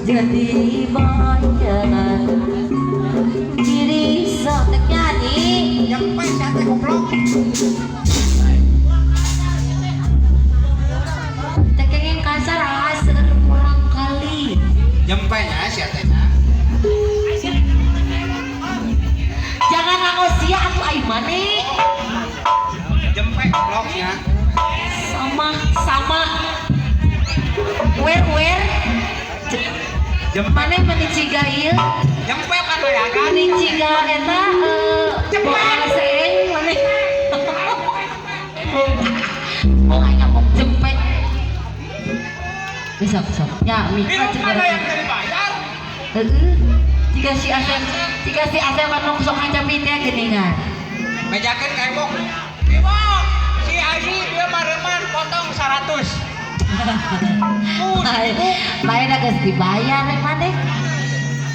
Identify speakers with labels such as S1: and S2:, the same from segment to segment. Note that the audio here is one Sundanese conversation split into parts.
S1: Jadi bayangan diri sok nyanyi
S2: yang pas teh goblok
S1: teh kenging kasar aseur kurang kali
S2: jempenya sia teh na
S1: jangan nganggo sia atuh ai maneh
S2: jempe gobloknya
S1: sama sama wer maneh meni ciga ieu
S2: jempe kan bayagan
S1: meni ciga eta
S2: jempe
S1: seeng maneh oh aing ngomong jempe bisa sok nya mika
S2: cek yang dibayar
S1: heeh jika si Asep anu sok ngancam teh geuningan
S2: bejakeun ka Ewok Ewok si Haji dia mareman potong 100.
S1: Bae da geus dibayar maneh.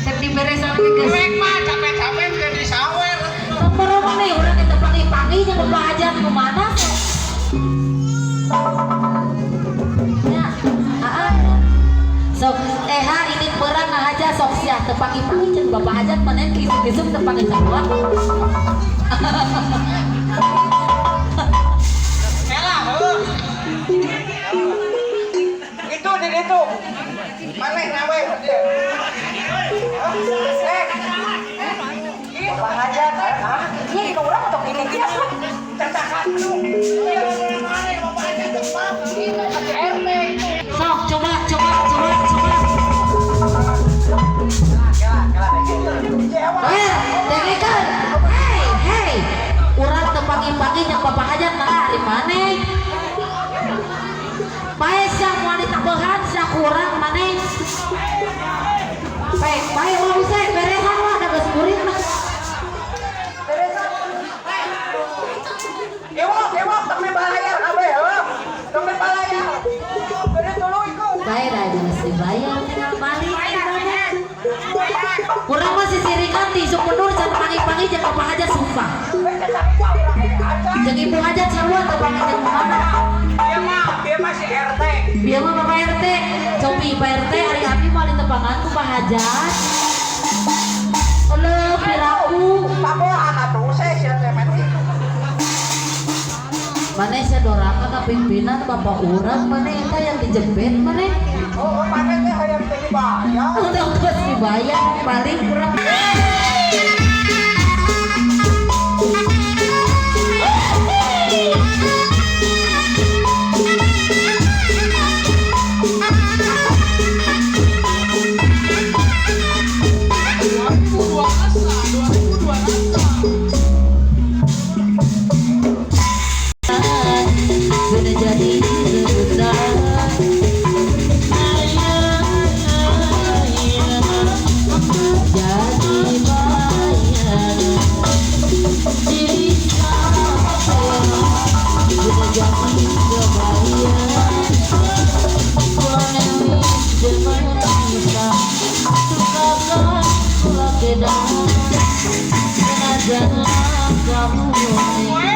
S1: Teu diberesan ge geus.
S2: Rek mah capek-capek ke disawer.
S1: Nomor maneh urang eta panggih-panggih jeung Bapak Hajat kumaha sok. Ya, heeh. Sok ha ini perang ngahaja sok sia teu panggih-panggih jeung Bapak Hajat maneh kisuk-kisuk teu panggih sarua.
S2: Elah heuh. Itu di ditu. Maneh nawe dia. Eh. Bapak Hajat, ah, ieu urang atau ini kieu. Cetakan lu. Maneh Bapak Hajat tempat. RT.
S1: Sok coba. Dengekeun. Hey, hey. Urang teu panggih-panggih jeung Bapak Hajat mah ari maneh. Pae sia moal ditambahan sia kurang maneh. Pae, pae ulah usah beresan lah da geus kuring mah.
S2: Beresan. Ewok, ewok tong dibayar kabeh heuh. Tong dibayar. Bere tuluy ku.
S1: Bae da geus dibayar tinggal balik maneh. Urang mah sisirikan ti isuk mundur can panggih-panggih jeung Bapak Hajat sumpah. Jeung Ibu Hajat sarua teu panggih jeung mana.
S2: Dia mah si RT.
S1: Bieu mah Bapak RT. Cobi Pak RT ari abi moal ditepangan ku Pak Hajat. Eleuh piraku.
S2: Pabohan atuh sia teh mati.
S1: Maneh sia doraka ka pimpinan bapak urang maneh eta yang dijepit maneh.
S2: Oh, maneh teh hayang teu dibayar.
S1: Udah geus dibayar paling kurang. Jadi rebutan jadi bayangan diri saya sudah jadi kebayang kamu maju.